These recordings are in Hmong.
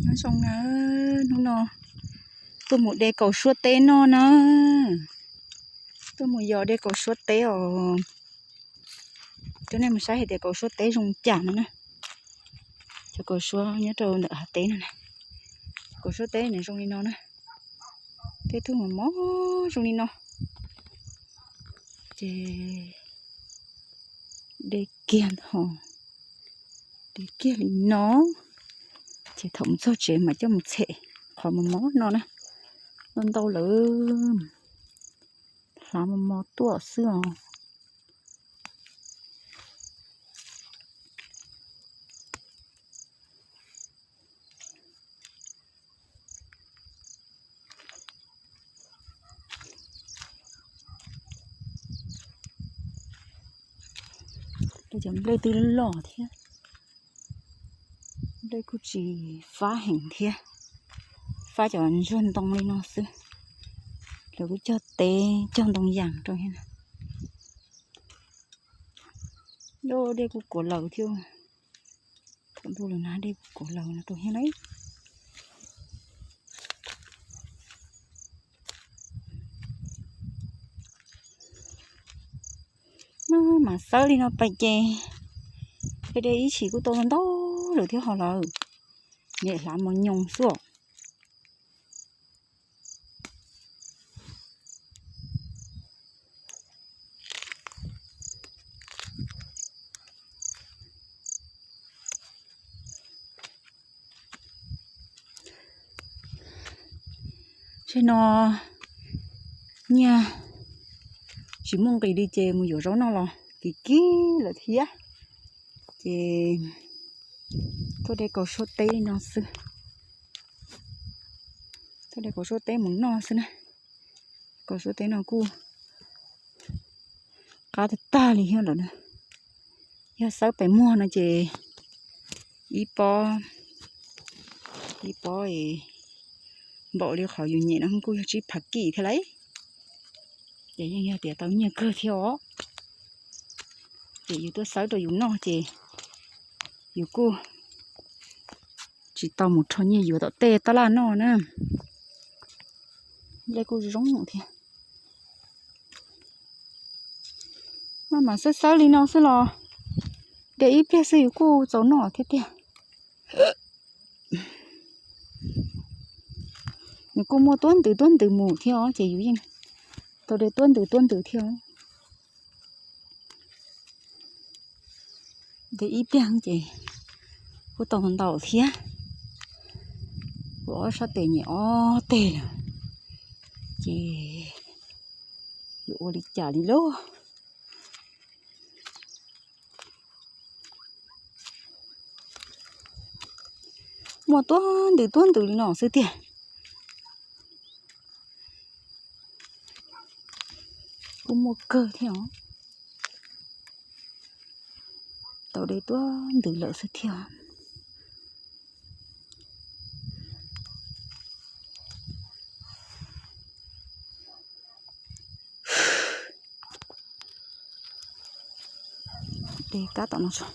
Nyob zoo na, hnub no tuaj mus de kaus suab teb noj na. Tuaj mus yos de kaus suab teb os. Coj nej mus saib hais tias kaus suab teb zoo cas no na. Cov kaus suab nyob rau ntawm hav teb no na. Kaus suab teb nws zoo li no na. Tej tug mos mos zoo li no. Ces de kiag ho, de kiag li no. Ces thaum mus txog tsev mas coj mus txhem qhov mos mos no na. Ntau ntau lawm, hlav mos mos tuaj xwb os. Cov nplej twb loj thiab, nplej kuj tsis fab heev thiab, fab cov ntsuag ntoo li no xwb. Lawv kuj cog teb cog ntoo yas rau thiab. Dej kuj kuav laws thiab. Thaum ntuj lawm na dej kuj kuav laws no rau thiab lauj. Maj mam xawb li no pais ces, de ib chim kuj tau ntau lawm thiab ho lawm. Niam hlav mos nyoos xwb os. Tseg no nyiaj tsis muaj nqis li ces mus yuav zaub noj los kis kib lawm thiab. Ces tuaj de kaus suab teb li no xwb. Tuaj de kaus suab teb mus noj xwb na. Kaus suab teb no kuj qab tag tag li thiab lawm na. Yog xawb pem muag no ces ib pob, ib pob npaum li qhov yus nyem no kuj yog tsib phav kij thiab lauj. Ces yeej yog tias tau nyiaj kawg thiab os. Ces yus tuaj xawb rau yus noj ces yus kuj tsis tau mus rho nyiaj yuav tom tej tab laj noj na. Nplej kuj zoo thiab. Maj mam xawb xawb li no xwb los de ib pliag xwb yus kuj txaus noj thiab tiag. Nws kuj muaj tuab ntws tuab ntws mus thiab os ces yus yeej tau de tuab ntws tuab ntws thiab. De ib pliag ces kuj tau ntau thiab. Kuv ob sab tes nyem ob teg lawm ces yuav ua li cas li lauj. Muaj tuab ntws tuab ntws li no xwb tiag. Kuj muaj kawg thiab os. Tau de tuab ntws lawm xwb thiab. De kab tom no tso.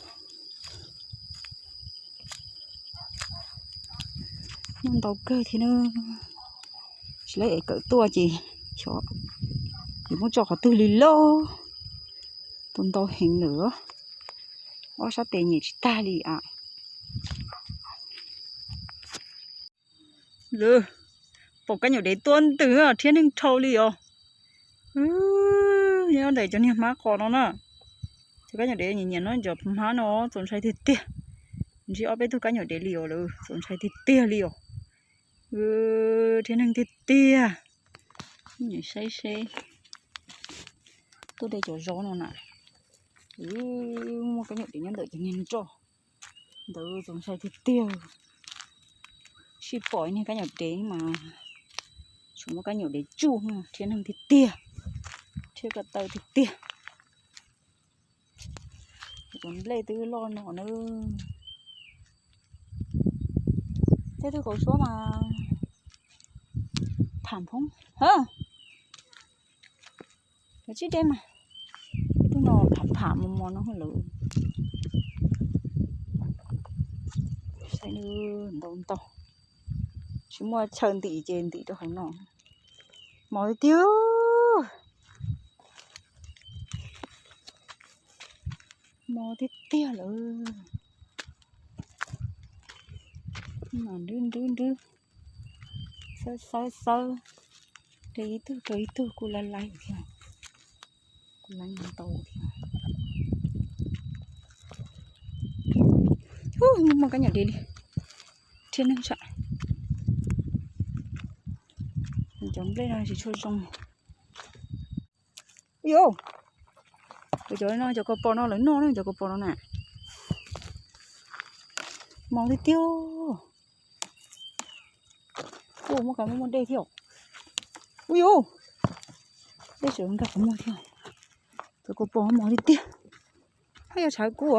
Muaj ntau kawg thiab na. Tsis lawv es kawm tuaj ces xyov yuav muab tso qhov twg li lauj. Tau ntau heev lawm. Ob sab tes nyem tsis tag li as. Lwm, pom kab nyuam dev tuab ntws thiab neeg dhau li os. Nyob ntawm cov niag hmab qos no na. Cov kab nyuam dev nyiam nyiam no cov hmab no txaus ntshai tiag tiag. Ntsib ob peb tug kab nyuam dev li os lawm txaus ntshai tiag tiag li os. Thiab neeg tiag tiag. Saib seb, tuaj de cov zaub no na. Muaj kab nyuam dev nyob ntawm cov niag nroj ntawd txaus ntshai tiag tiag. Sij pom niag kab nyuam dev mas tsuas muaj kab nyuam dev tsuj thiab neeg tiag tiag, thiab ko taw tiag tiag. Cov nplej twb loj no na. Tej tug kaus suab mas pham phoob, kaus tsib deb mas, tej tug no pham pham mos mos no lawm. Saib ntau ntau. Tsis muaj chaw ntim ces ntim rau hauv no. Mos tiag tiag. Mos tiag tiag lawm. Mas nrwb nrwb nrwb, xawb xawb xawb, de ib tug rau ib tug kuj laiv laiv thiab. Kuj laiv ntau thiab. Ub, muaj kab nyam de li, rhiab neeg tsham. Cov nplej no tsis tshua zoo. Ub yuv, cov no cov kaus pos no lawv noj na, cov kaus pos no na. Mos tiag tiag. Ub, muaj kab muaj muaj dej thiab. Ub yuv, dej tseem nkag qhov muag thiab. Cov kaus pos mos tiag tiag. Haj yog tshav kub.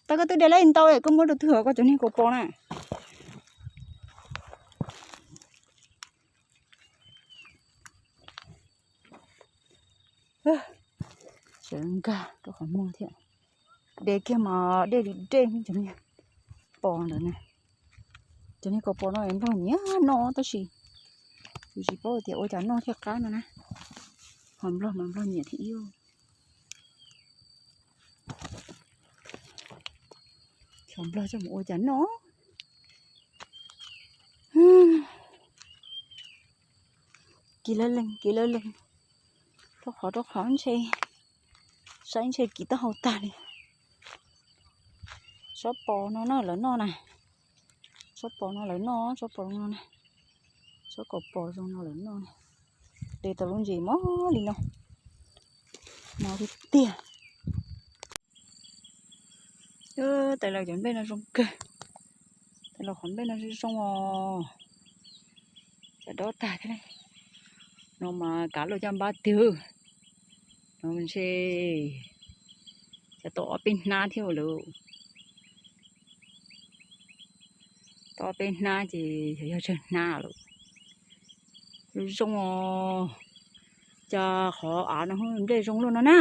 Tau koj twb de lawm ntau, koj muab rau twg os, koj cov niag kaus pos na. Tseem nkag rau qhov muag thiab. De kiag mas dej li dej cov niag pos ntawd na. Cov niag kaus pos no nplog nyiam noj tab sis yus tsis paub tias ua cas noj thiaj qab no na. Ho nplog mas nplog nyiam thiab ib. Cov nplog coj mus ua cas noj. Kiv lawv lees, kiv lawv lees. Rau qhov rau qhov ntshe, saib ntshe kiv taub hau tag li. Tsob pos no na lawv noj na. Tsob pos no lawv noj, tsob pos no na. Tsob kaus pos zoo no lawv noj. De tau lub ntses mos li no. Mos tiag tiag. Tais laus cov nplej no zoo kawg. Tais laus qhov nplej no zoo zoo os. Cas dob tag thiab. No mas kav luaj caj npab twg. No ntshe cas tau ob peb hnab thiab lawm. Tau ob peb hnab ces yog yog tsawg hnab lawm. Zoo zoo os. Cas qhov av no nplej zoo luaj no na.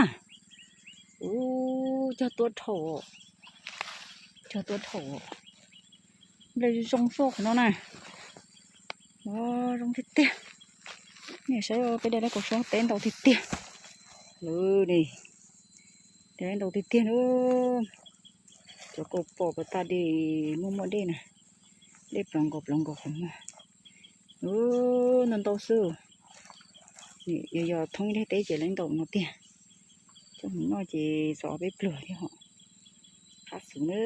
Ub, cog tuaj dhau, cog tuaj dhau. Nplej zoo zoo xwb qhov no na. Zoo tiag tiag. Nej saib peb de lawv kaus suab teb ntau tiag tiag. Lawv ne, de lawv ntau tiag tiag na. Cov kaus pos puas tag de, muaj muaj dej na. Dej ploov nkaus ploov nkaus qhov muag. Ntau ntau xwb. Yog yog thoob ib daim teb ces lawv ntau no tiag. Coj mus noj ces xov peb pluag thiab hos. Qab xwb na.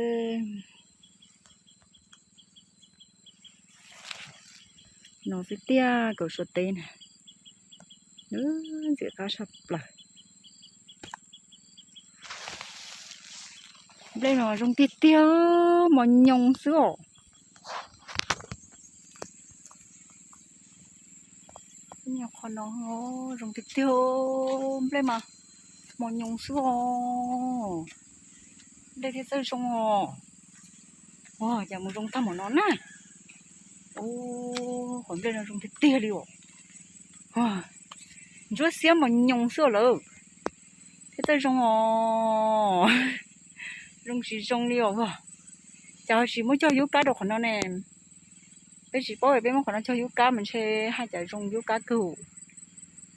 No xwb tiag kaus suab teb na. Ntxim qab tshaj plaws. Nplej no zoo tiag tiag, mos nyoos xwb os. Qhov no zoo tiag tiag, nplej mas mos nyoos xwb os. Nplej thiaj txawj zoo os. Ua cas mus zoo tag npaum no na. Ub, qhov nplej no zoo tiag tiag li os. Ntsuab xiab mos nyoos xwb lawm thiaj txawj zoo os. Zoo tsis zoo li os. Cas ho tsis muab cog yub kab rau qhov no ne? Peb tsis paub, peb muab qhov no cog yub kab mas ntshe haj cas zoo yub kab kawg.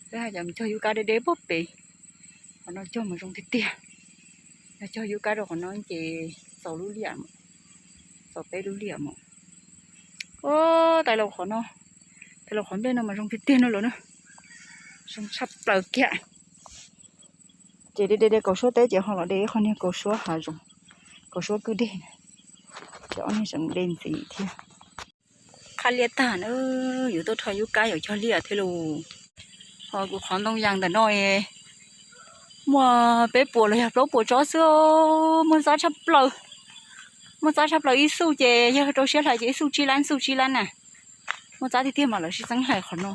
Peb haj cas mus cog yub kab deb deb puag pem. Qhov no cog mas zoo tiag tiag. Yog cog yub kab rau qhov no ces txaus lub liam, txaus peb lub liam mus. Tais laus qhov no, tais laus qhov nplej no mas zoo tiag tiag no lawm na. Zoo tshaj plaws kiag. Ces de de de kaus suab teb ces ho los de ib qho niag kaus suab hav zoov, kaus suab kwj deg na. Ces ob niag tseem de ntxiv thiab. Qhab liaj tag na, yuav tuaj rho yub kab yuav cog liaj thiab lauj. Ho kuv qhov ntoo yas ntawm no muaj peb puas los yog plaub puas tsob xwb, muaj txab tshaj plaws. Muaj txab tshaj plaws, ib xuj ces yog rau siab hlais ces ib xuj tsib lab, xuj tsib lab na. Muaj txab tiag tiag mas lawv sib txeeb hlais qhov no.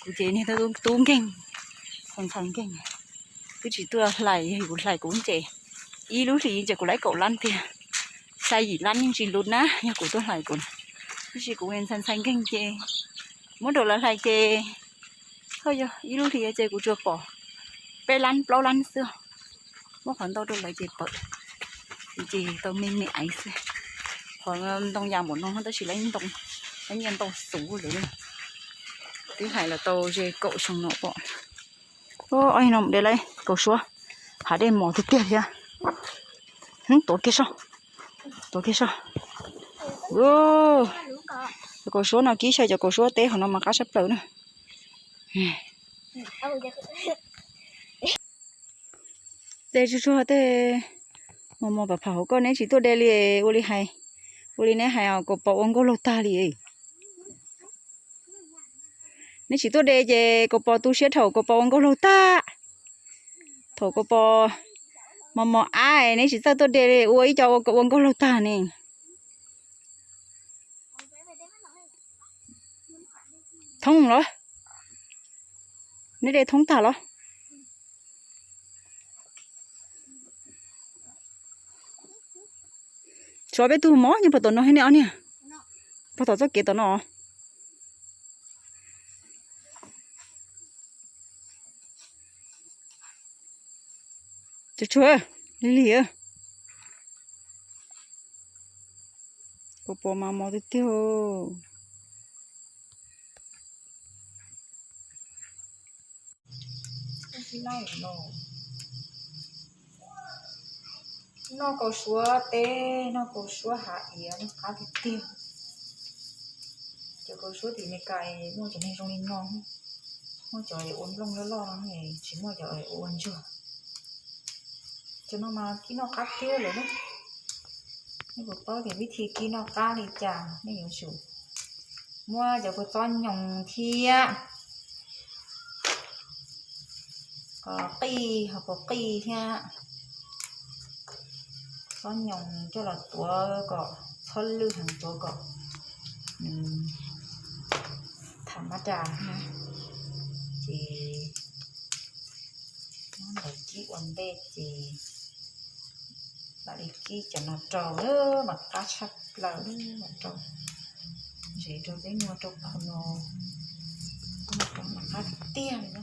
Kuv ces niag tub nkeeg, ntxhais nkeeg, twb tsis tuaj hlais, yog kuv hlais kuv ces ib lub hlis ces kuv laib kaum lab tiag, xya yim lab yeej tsis lus na yog kuv tuaj hlais kuv. Tab sis kuv ntxhais ntxhais nkeeg ces muab rau lawv hlais ces ho yog ib lub hlis ces kuv tsuas pom peb lab plaub lab xwb. Muab qhov ntau rau lawv ces pawm, ces tau me me aiv xwb. Qhov ntoo yas npaum no tab sis lawv ntoo, lawv nyiaj ntoo xuv lawm. Twb hais los tau ze kaum xyoo no pom. Ob no de lawm kaus suab, hav dej mos tiag tiag thiab. Tuav kiag soj, tuav kiag soj. Cov kaus suab no kib xyaw cov kaus suab teb hauv no mas qab tshaj plaws na. Tej tsuag tsuag tej mos mos pham pham hauv ko neb tsis tuaj de li, ua li hais, ua li neb hais os, kaus pos ua nkauj laug tag li. Neb tsis tuaj de ces kaus pos tu siab thaum kaus pos ua nkauj laug tag. Thaum kaus pos mos mos ab neb tsis txawj tuaj de li, ua ib co ua nkauj laug tag ne. Thoob los? Neb de thoob tag los? Tshuav peb tug mov nyob puag tom no thiab ne ob niag, puag tom txoj kev tom no. Tsuag tsuag, lig lig. Kaus pos mas mos tiag tiag. Noj kaus suab teb, noj kaus suab hav iav, noj qab tiag tiag. Cov kaus suab tim Meskas muaj cov neeg zoo li no, muaj cov ua nplooj loj loj no, tsis muaj cov ua ntsuag. Cov no mas kib noj qab tiag lawm na. Nej puas paub tias vib thi kib noj qab li cas? Nej yuav tsum muab cov kua txob nyoos thiab qos qij, ho qos qij thiab txob nyoos coj los tuav kom txhob lwj heev, tuav kom tham mab ras na. Ces muab ntawd kib ua ntej ces mam li kib cov no rau, mas qab tshaj plaws, mas rau zes rau peb muag rau qhov no, muag rau mas qab tiag li na.